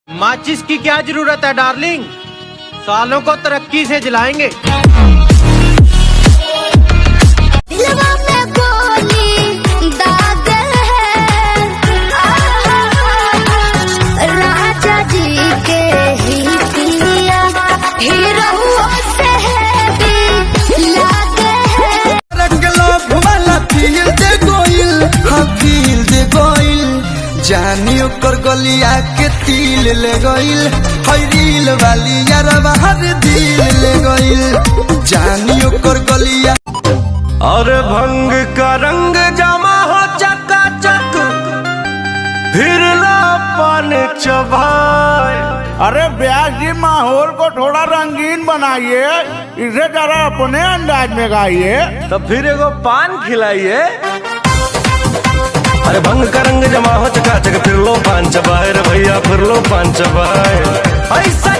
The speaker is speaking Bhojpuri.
माचिस की क्या जरूरत है डार्लिंग, सालों को तरक्की से जलाएंगे। दिलवा में गोली दाग है, राजा जी के ही पिया हीरो से भी लाग है। वाला फील दे गोइल, हाँ फील दे गोइल। जानी ओकर गलिया के तिल ले गइल, हई रील वाली यारवा हर दिल ले गइल। जानी ओकर गलिया। और भंग का रंग जमा हो चकाचक, फिर ला पान चबाए। अरे व्यास जी, माहौल को थोड़ा रंगीन बनाइए, इसे जरा अपने अंदाज में गाइए। तो फिर एगो पान खिलाइए। अरे भंग का रंग जमा हो चकाचक, फिर लो पान चबाए रे भैया, फिर लो पान चबाए। ऐसा